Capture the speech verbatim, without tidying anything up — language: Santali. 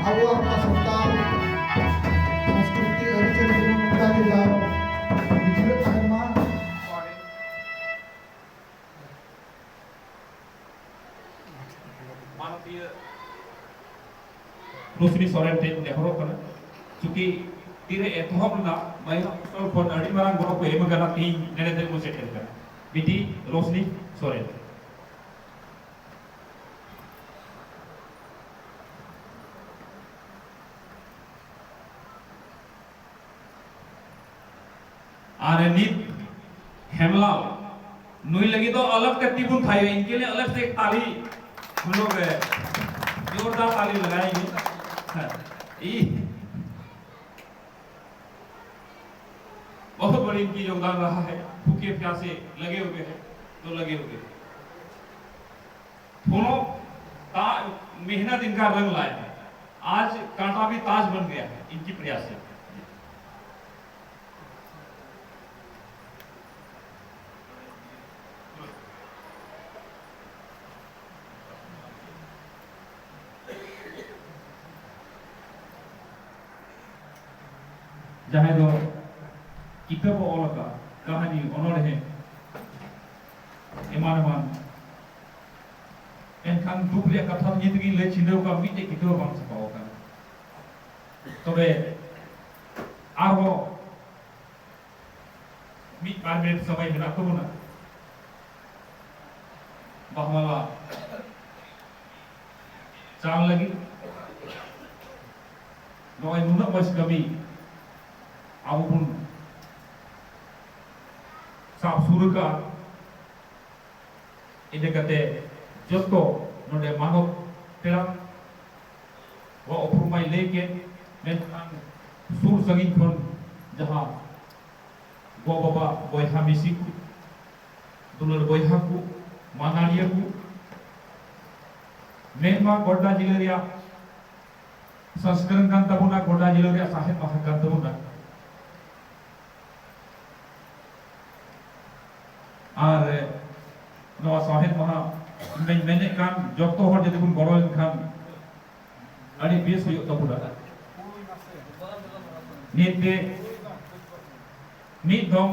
ᱟᱵᱚᱣᱟᱜ ᱱᱚᱣᱟ ᱥᱟᱱᱛᱟᱲ ᱥᱚᱝᱥᱠᱨᱤᱛᱤ ᱟᱹᱨᱤᱪᱟᱹᱞᱤ ᱡᱮᱢᱚᱱ ᱱᱚᱝᱠᱟ ᱜᱮ ᱡᱟᱣ ᱡᱤᱭᱟᱹᱲ ᱛᱟᱦᱮᱱ ᱢᱟ᱾ ᱢᱟᱱᱚᱛᱤᱭᱟᱹ ᱨᱳᱥᱱᱤ ᱥᱚᱨᱮᱱ ᱴᱷᱮᱱ ᱱᱮᱦᱚᱨᱚᱜ ᱠᱟᱱᱟ, ᱪᱩᱸᱠᱤ ᱛᱤᱨᱮ ᱮᱛᱚᱦᱚᱵ ᱨᱮᱱᱟᱜ ᱢᱟᱹᱭᱱᱟᱹ ᱚᱠᱛᱚ ᱠᱷᱚᱱ ᱟᱹᱰᱤ ᱢᱟᱨᱟᱝ ᱜᱚᱲᱚ ᱠᱚ ᱮᱢ ᱟᱠᱟᱱᱟ, ᱛᱮᱦᱮᱧ ᱱᱮᱰᱮ ᱫᱷᱟᱹᱵᱤᱡ ᱵᱚᱱ ᱥᱮᱴᱮᱨ ᱟᱠᱟᱱᱟ᱾ ᱵᱤᱴᱤ ᱨᱳᱥᱱᱤ ᱥᱚᱨᱮᱱ᱾ ᱟᱨ ᱱᱤᱛ ᱦᱮᱢᱞᱟᱞ, ᱱᱩᱭ ᱞᱟᱹᱜᱤᱫ ᱫᱚ ᱟᱞᱟᱜᱽ ᱛᱮ ᱛᱤ ᱵᱚᱱ ᱛᱷᱟᱭᱚ, ᱤᱱᱠᱟᱹ ᱞᱮ ᱟᱞᱟᱜᱽ ᱛᱮ ᱛᱟᱞᱤ, हम लोग जोरदार ताली लगाएंगे। हाँ, ये बहुत बड़ी इनकी योगदान रहा है, भूखे प्यासे लगे हुए हैं, तो लगे हुए हैं। दोनों ता-, मेहनत इनका रंग लाया है। आज कांटा भी ताज बन गया है इनकी प्रयास से। ᱡᱟᱦᱟᱸᱭ ᱫᱚ ᱠᱤᱛᱟᱹᱵ ᱮ ᱚᱞ ᱟᱠᱟᱫ, ᱠᱟᱹᱦᱱᱤ, ᱚᱱᱚᱬᱦᱮ, ᱮᱢᱟᱱ ᱮᱢᱟᱱ᱾ ᱮᱱᱠᱷᱟᱱ ᱫᱩᱠ ᱨᱮᱭᱟᱜ ᱠᱟᱛᱷᱟ ᱫᱚ ᱱᱤᱛ ᱜᱤᱧ ᱞᱟᱹᱭ ᱪᱷᱤᱰᱟᱹᱣ ᱠᱟᱜᱼᱟ, ᱢᱤᱫᱴᱮᱡ ᱠᱤᱛᱟᱹᱵ ᱦᱚᱸ ᱵᱟᱝ ᱪᱷᱟᱯᱟᱣ ᱟᱠᱟᱱᱟ᱾ ᱛᱚᱵᱮ ᱟᱨᱦᱚᱸ ᱢᱤᱫ ᱵᱟᱨ ᱢᱤᱱᱤᱴ ᱥᱚᱢᱚᱭ ᱢᱮᱱᱟᱜ ᱛᱟᱵᱚᱱᱟ᱾ ᱵᱟᱦᱢᱟᱞᱟ ᱪᱟᱞ ᱞᱟᱹᱜᱤᱫ ᱱᱚᱜᱼᱚᱭ ᱱᱩᱱᱟᱹᱜ ᱢᱚᱡᱽ ᱠᱟᱹᱢᱤ ᱟᱵᱚ ᱵᱚᱱ ᱥᱟᱵ ᱥᱩᱨ ᱟᱠᱟᱫᱼᱟ᱾ ᱤᱱᱟᱹ ᱠᱟᱛᱮ ᱡᱚᱛᱚ ᱱᱚᱰᱮ ᱢᱟᱱᱚᱛ ᱯᱮᱲᱟ ᱠᱚᱣᱟᱜ ᱩᱯᱨᱩᱢ ᱢᱟᱭ ᱞᱟᱹᱭ ᱠᱮᱫ, ᱢᱮᱱᱠᱷᱟᱱ ᱥᱩᱨ ᱥᱟᱺᱜᱤᱧ ᱠᱷᱚᱱ ᱡᱟᱦᱟᱸ ᱜᱚ ᱵᱟᱵᱟ, ᱵᱚᱭᱦᱟ ᱢᱤᱥᱤ ᱠᱚ, ᱫᱩᱞᱟᱹᱲ ᱵᱚᱭᱦᱟ ᱠᱚ, ᱢᱟᱱᱟᱲᱤᱭᱟᱹ ᱠᱚ, ᱢᱮᱱᱢᱟ ᱜᱚᱰᱰᱟ ᱡᱤᱞᱟᱹ ᱨᱮᱭᱟᱜ ᱥᱚᱝᱥᱠᱚᱨᱚᱱ ᱠᱟᱱ ᱛᱟᱵᱚᱱᱟ, ᱜᱚᱰᱰᱟ ᱡᱤᱞᱟᱹ ᱨᱮᱭᱟᱜ ᱥᱟᱶᱦᱮᱫ ᱢᱟᱦᱟ ᱠᱟᱱ ᱛᱟᱵᱚᱱᱟ᱾ ᱟᱨ ᱱᱚᱣᱟ ᱥᱟᱶᱦᱮᱫ ᱢᱟᱦᱟ ᱤᱧ ᱢᱮᱱᱮᱫ ᱠᱟᱱ, ᱡᱚᱛᱚ ᱦᱚᱲ ᱡᱩᱫᱤ ᱵᱚᱱ ᱜᱚᱲᱚ ᱞᱮᱱᱠᱷᱟᱱ, ᱟᱹᱰᱤ ᱵᱮᱥ ᱦᱩᱭᱩᱜ ᱛᱟᱵᱚᱱᱟ᱾ ᱱᱤᱛ ᱜᱮ ᱢᱤᱫ ᱫᱚᱢ